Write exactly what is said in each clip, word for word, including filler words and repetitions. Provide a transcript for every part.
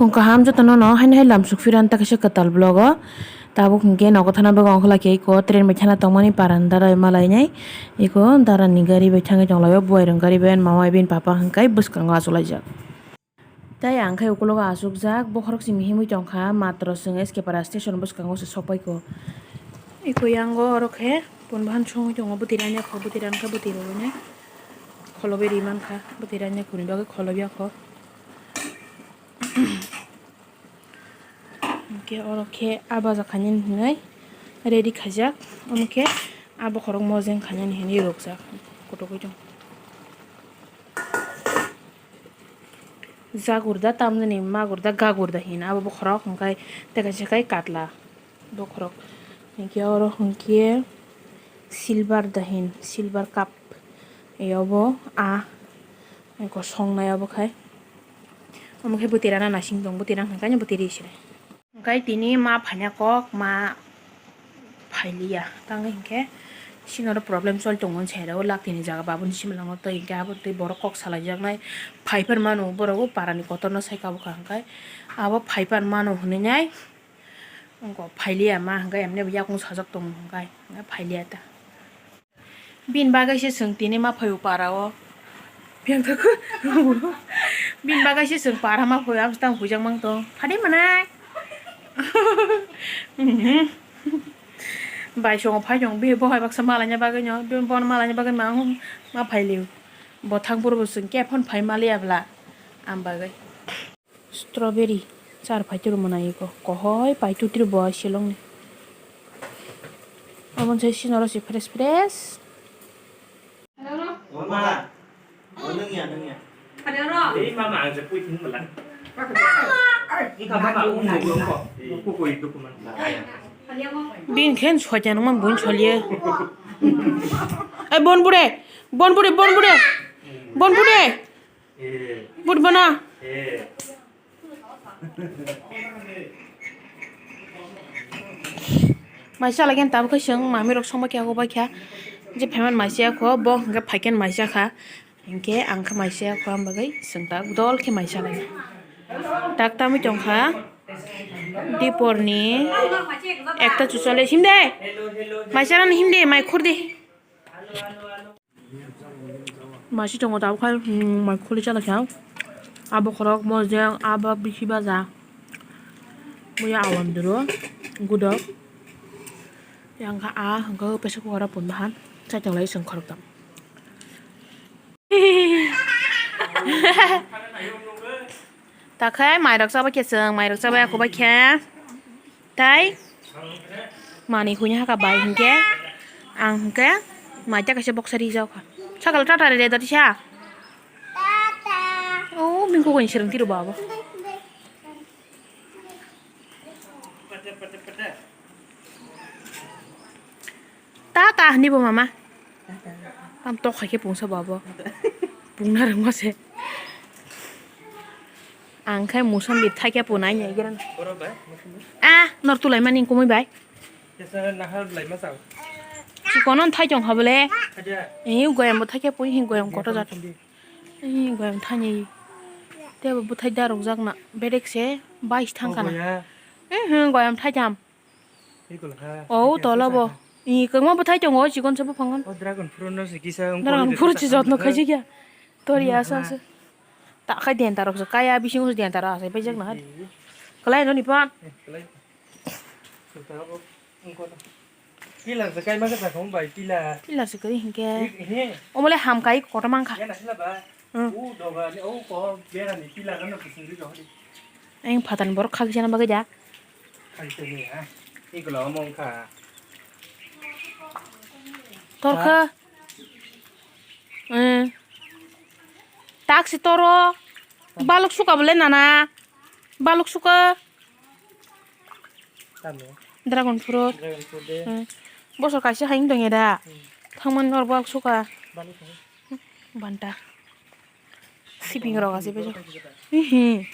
Phung kaham jotono no haino hai lamsok phirani ta kaisa kwtal vlog o. Tabuk hinkhe nogo thana bagwi ongkha lai khe iko train bai thana tongmani paranda roi malainai. Iko darani gari bai thangwi tonglaio, buai rok gari bai mama bai bini papa hwnkhai bwskango achuk laijak. Tei ang khe ukulogo achukjak, bokhorok simi himwi tongkha, matro chwng S K Para station bwskango se sokpaikho. Iko yango oro khe pun bahan songwi tongo, bwtwi ranya kho, bwtwi rang khe bwtwi rwgwinai kholobai ri mankha, bwtwi ranya khoni bagwi kholobai kho. Hwnkhe oro khe a baja khainani hinwi ready khaijak, omo khe a bokhorok mojeng khainani hinwi rwkjak, kotokwi tong. Jagurda tamjani magurda gagurda hino abo bokhorok, hwnkhe tei kaisa khe katla bokhorok, hwnkhe oro hwnkhe silver da hin, silver cup, abo a eko songnai abo khai. Omo khe bwtwi rana nasing tong, bwtwi rang hwnkhe bwtwi ri se. Hwnkhe tini ma phaina kok, ma phailiya. Tangwi hinkhe sini oro problem choli tongo, wngse hai rw lak tini jaga babuni simalongo twi hinkhe abo twi borok kok salaijaknai. Phaiphar mano borok o parani kotorno sai kabo kha, hwnkhe abo phaiphar mano hwnwi nai wngkha phailiya ma, hwnkhe emni bo yakung sajak tongo, hwnkhe phailiya ta. Bini bagwi se chwng tini ma phaio para o. Bini bagwi se chwng para ma phaio, ang tang huijak mang tong. Phadi manai. Bai songo phai tong, bo hai baksa malaina bagwi no, bono malaina bagwi ma, ma phailiyo. Bo thang phuru bo chwng khe phone phai maliya bla. Am bagwi. Strawberry char paituru mwnai eko, kohoi paitutri bo silongni. Aboni sai sinoro si fresh fresh. Bin khen soitan man bun solie. Ai bon bure, bon bure, bon bure, bon bure. But bana. Maisa lagi tabuk khe chwng mami rok songma khe ako bai kha. Je phaimani maisa kho, bo hwnkhe phaikhe maisa kha. Hinkhe ang khe maisa kho, ang bagwi chwng ta dol khe maisa lai. Tak tamwi tong kha. Diporni ekta chuchole himde. Maisa rani himde, mai khurdi. Masi tongo tabuk khai, hmm, mai khuli chala kha. Abo khorok mojeng, abo bisi baja. Buya awan duro, gudok. Yang kha a, hwnkhe pressure cooker o pun bahan. Chai tonglai chwng khorok tam. Takhai mairok chabai khe chwng, mairok chabai ako bai khe. Tai manwi huina haka bai hinkhe ang hinkhe mai ta kaisa boksa rijak kha. Sakal tata rede dati sa. O mingkukuni sereng tiro baba. Tata hini bo mama. Tam tok hai khe pungsa babo. Pungna rwngma se. Ang khai musambi thaikhe punai nai gira. Ah, nor tulai mani kumui bai. Chikono thai tong habole. Eh, goyam bo thaikhe pui hin goyam koto jat. Eh, goyam thani. Tebo bwthai darok jakna. Bedek se bais thang kana. Eh, goyam thai jam. O tola bo. I kwma bwthai tongo, chikon se buphango. O dragon fruit no se kisa wng dragon fruit se jotno khaijikya. Tori asa asa. Ta khai denta rok se kaya bisingo denta rok asai paijak na. Kalai no ni pan. Pila se kai ma kasa khong bai pila. Pila se kai hinkhe. Omole ham kai kotor mangkha. Yana sila ba. Hmm. U doga ni u ko bera ni pila no kusung ri dohli. Ang phatani borok khakjana bagwi da. Khakjani ha. Ikula omong kha. Torkha. Hmm. Taksi toro. Balok suka bole nana. Balok suka. Tamo. Dragon fruit. Dragon fruit de. Hmm. Bosor kaisa haing dong ya da. Hmm. Thangman nor balok suka. Balok suka. Banta. Sibing rok ase bejo. Hihi.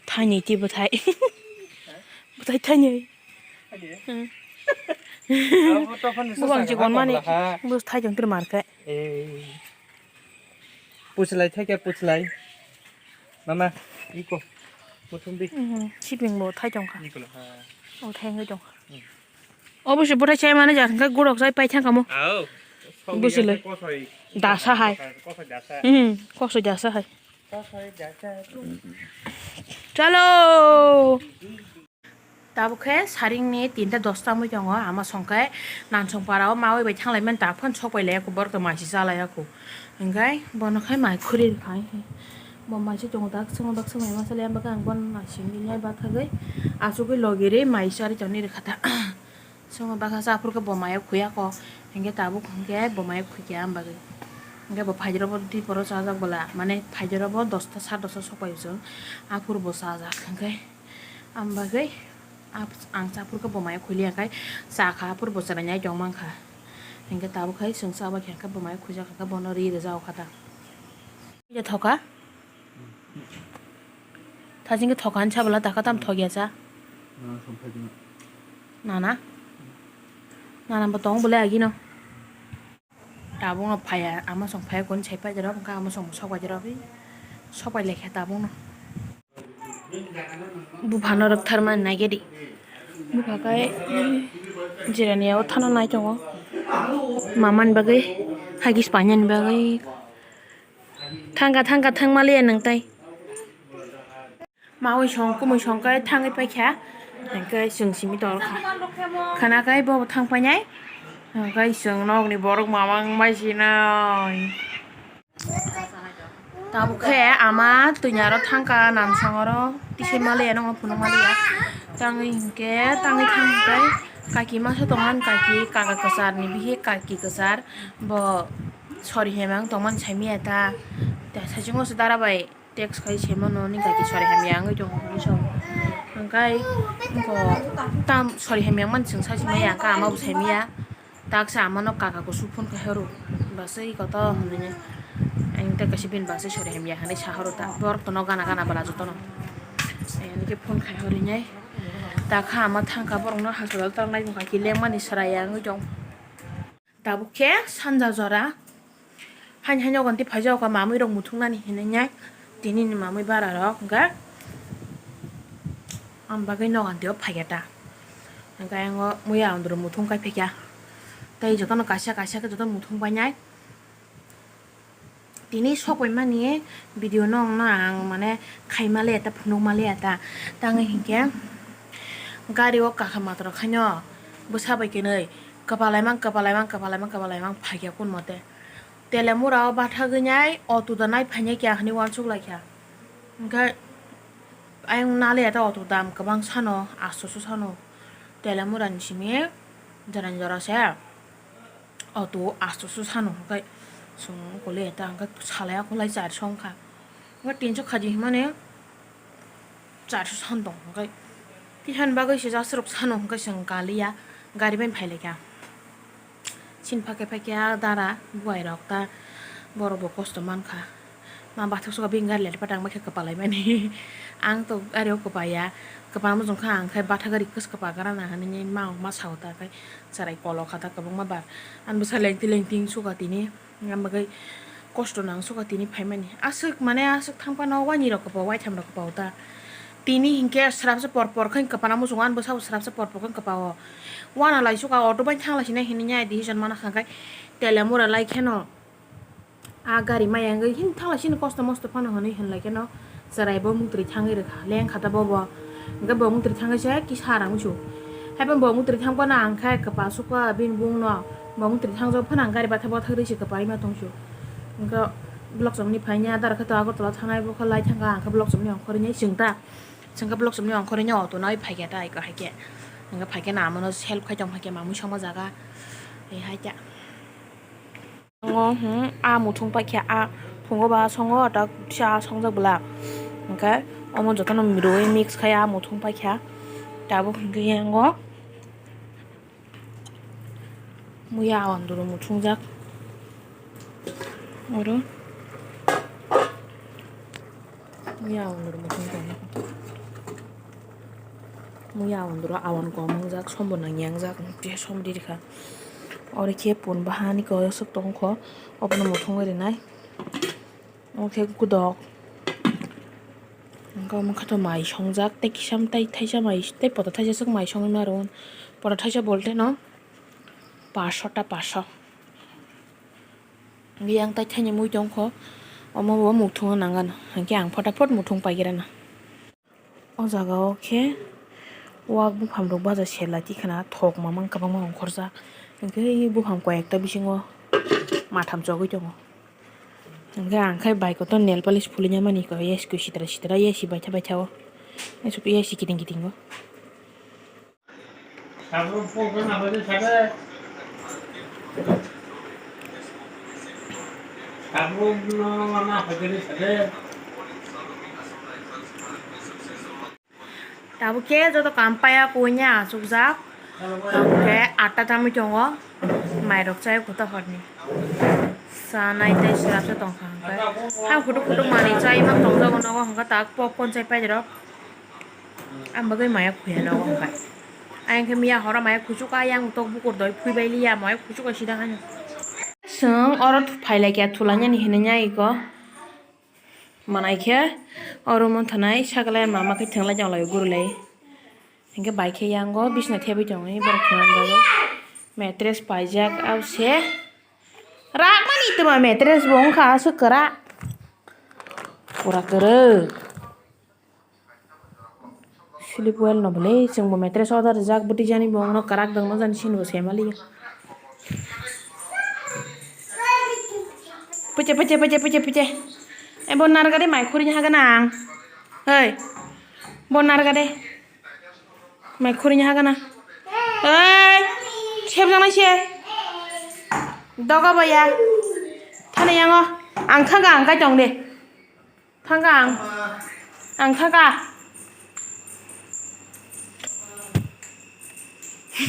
Thaini ti bwthai. Bwthai thaini. Hmm. Bubang jikon mani. Bus thai jong tir marke. Puchlai thai ke puchlai. Nana, iko. Muthung di. Mhm, sibing bo thai tong kha. Iko lo, ha. O thai wngwi tong kha. Hmm. Obo se bwthai chai mani jar hwnkhe gorok chai pai thang kamo. Ao. Busi le. Kosoi. Dasa hai. Kosoi dasa. Hmm, kosoi dasa hai. Kosoi dasa. Chalo. Tabuk khe saringni tinta dosta wngwi tongo, ama songkhe Nansong para o mawi bai thanglaimani, tak phano sok pai laiya kho, borok to mai se cha laiya kho. Hwnkhe bono khai mai khuri rwkha, bo mai se tongo, dak swngo, dak swmai ma cha laiya, hwnkhe ang bono naisingwi nai bathagwi achugwi logi rwi mai charwi tongni rwkha ta. Swngo baksa cha aphuru khe bo mai o khuya kho, hwnkhe tabuk hwnkhe bo mai o khukya, am bagwi hwnkhe bo phaijra bo diporo chajak bwla, mane phaijra bo dosta, sat dosta sok pai o chwng, aphuru bo chajak hwnkhe. Am bagwi ap-, ang cha phuru khe bo mai o khuiliya khe cha kha, aphuru bo chwrainai tong mankha. Hwnkhe tabuk khai chwng cha bai khe hwnkhe bo mai o khuijak kha khe bono ri rwjak kha ta. Thoka? Thajin khe thoka hinsa bwla taka tam thokya cha. Nana. Nana bo tong bwle agino. Tabukno phaiya, ama song phaiya koni sai paijaro, hwnkhe ama song sok paijaro, sok pai lekha tabukno. Buphano rwktharmani naigedi. Bupha khe jirani o thana nai tongo. Mamani bagwi, hagis painani bagwi. Thangkha, thangkha, thangmaliya nwng tai. Mawi song, kumui song khe thangwi paikha, hwnkhe chwng simi torkha. Khana khai bo thang painai, hwnkhe chwng nokni borok mama wngmai sinai. Tabuk khe ama twini aro thangkha, Nansong oro tisai maliya, nokno phunuk maliya. Tangwi hwnkhe tangwi thang hwnkhe kaki masa tongmani, kaki kaka kwcharni bihik, kaki kwchar bo sori hemang tongmani saimaya ta. Saichungo se dara bai. Text khai se mano ni kaki sori hamya wngwi tongo hinwi sa o. Hwnkhe wngkha tam sori hamya wngmani chwng sa simaya, hwnkhe ama bo saimaya. Taksa amano kaka kusu phone khai horo. Basai koto hinwi. Ang tei kaisa bini basai sori hamya hinwi sa horo ta. Borok tono gana gana bwla jotono. Ani khe phone khai horo hinwi. Takha ama thangkha borokno hospital tangnai wngkha ki lengmani chwrai ya wngwi tong. Tabuk khe sanja jora. Haini haino okon tei phaijak kha mamwi rok muthung nani hinwi nai. Tini ni mamwi bara rok hwnkhe. Am bagwi nogo tei o phaikha ta. Hwnkhe ang o muya andro muthung kai phaikha. Tei jotono kaisa kaisa khe jotono muthung painai. Tini sokoi mani video no wngno ang mane khaima le ta phunuk ma le ta. Tangwi hinkhe gari o kakha matro khaino bwsa bai kwnwi kwpalai mang, kwpalai mang, kwpalai mang, kwpalai mang phaikha kun mote. Telemura o bathagwi nai auto da nai phainai kya hinwi uansuk laikha. Hinkhe ayang nale ta auto dam kwbang sano, asto so sano. Telemura ni simi jora ni jora se. Auto asto so sano hwnkhe chwng kole ta hwnkhe salai akolai charso wngkha. Hwnkhe tinso khaji hwnmani charso san tong hwnkhe. Tihan bagwi se jasrok sano hwnkhe chwng kaliya gari bai phailaikha. Chini phakhe phakhe dara buai rok ta borok bo kosto mankha. Ma bathak suka bini gari le patang bai khe kwpalai mani. Ang to gari o kwpaiya. Kwpalma chwng kha ang khe bathak gari kwchwk kwpa gra na hinwi ma ma sao ta khe. Chwrai kolo kha ta kwbangma bar. Ani bwsa lengti lengti suka tini. Ang bagwi kosto nang suka tini phaimani. Aswk mane aswk thang phano waini rok kwpao, waitham rok kwpao ta. Tini hinkhe srapsa por por khe kwpana muchungo, ani bwsabo srapsa por por khe kwpao. Wana lai suka auto bai thang lai sinai hinwi nya decision mana kha khe Telemura lai kheno. A gari maya wngwi him thangla chini kosto mosto phano hwnwi hwnlai kheno chwrai bo mungtwrwi thangwi rwkha, leng kha ta bobo. Hwnkhe bo mungtwrwi thangwi se kisa rang musu. Haiphano bo mungtwrwi thang phano ang khe kwpa sukha bini bung no. Bo mungtwrwi thangjak phano ang gari bathak bathak rwi se kwpai ma tongsu. Hwnkhe Block chomni phaini adar khe to Agartala thangnai, bo khe lai thangkha, ang khe Block chomni ongkhorwi nai chwng ta. Chwng khe Block chomni ongkhorwi nai auto nai phaikha ta, eko haikhe. Hwnkhe phaikhe na amano help khai tong phaikhe mamwi songma jaga. Hai ta. Ngo, hmm, a muthung paikha, a phungo ba songo, tak sa songjak bwla. Hwnkhe omo jotono miroi mix khai a muthung paikha. Tabuk hwnkhe yango muya awan duro muthungjak. Oro. Muya awan duro muthung tong. Muya awan duro awan kom wngjak, sombo nangya wngjak, tei som ri rikha. Oro khe pun bahani khe oyosok tongkho, obono muthungwi rinai. Omo khe kudok. Hwnkhe omo khe to mai songjak, tei kisa tei thaisa mai, tei poto thaisa swk mai songwi ma rwo. Poto thaisa bolte no paso ta paso. Yang tai thaini mui tongkho, omo bo muthungna nangano, hwnkhe ang phota phot muthung paigrana. O jaga o khe wak buphang rok baja se lai tikhana, thok mamang kwbangma ongkhorjak, hwnkhe buphang koi ekta bisingo matham chogwi tongo. Hwnkhe ang khe bike o to nail polish phulwi ya mani koi, yasikoi sitra sitra yasi baitha baitha o, yasi kiting kiting o. Tabuk khe joto kam paiya kuiya achukjak. Hwnkhe atta tamwi tongo, mairok chai kota horni. Chanai tei swrapsa tongkha hwnkhe. Hai kutuk kutuk manwi chai ma tongjago nogo hwnkhe tak popcorn chai pairok. Ang bagwi maya khuya nogo hwnkhe. Ayang khe miya horo maya kuchuk ayang tok bukur doi phui bai liya maya kuchuk sida haino. Chwng oro phailai khe thulainani hinwi nya iko. Manai khe oro manthanai sakle mama khe thwnglai tonglai gurulai. Hinkhe bai khe yango bisna thebwi tongo borok thwngna bagwi. Mattress paijak abo se. Rakmani tongma mattress bo wngkha aswk kwrak. Pura kwrwi. Sleep well no bwle, chwngbo mattress order rijak, bwtwi jani bo ono kwrak dwngno jani sinibo se maliya. Pwche, pwche, pwche, pwche, pwche. E bo narwgade mai khurina hagana ang. Hei. Bo narwgade. Mai khurina hagana. Hei. Sebjaknai se. Doga baya. Thani yango. Ang thangka ang kai tong de. Thangka ang. Ang thangka.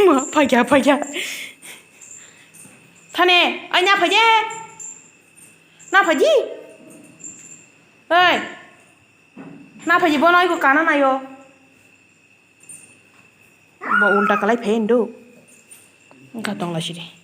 Ma, phaikya, phaikya. Thane, ai na phaidi. Na phaidi. Oi. Na phaidi, bono iko kana nayo. Bo ulta kalai phai hindu. Wngkha tongla sidi.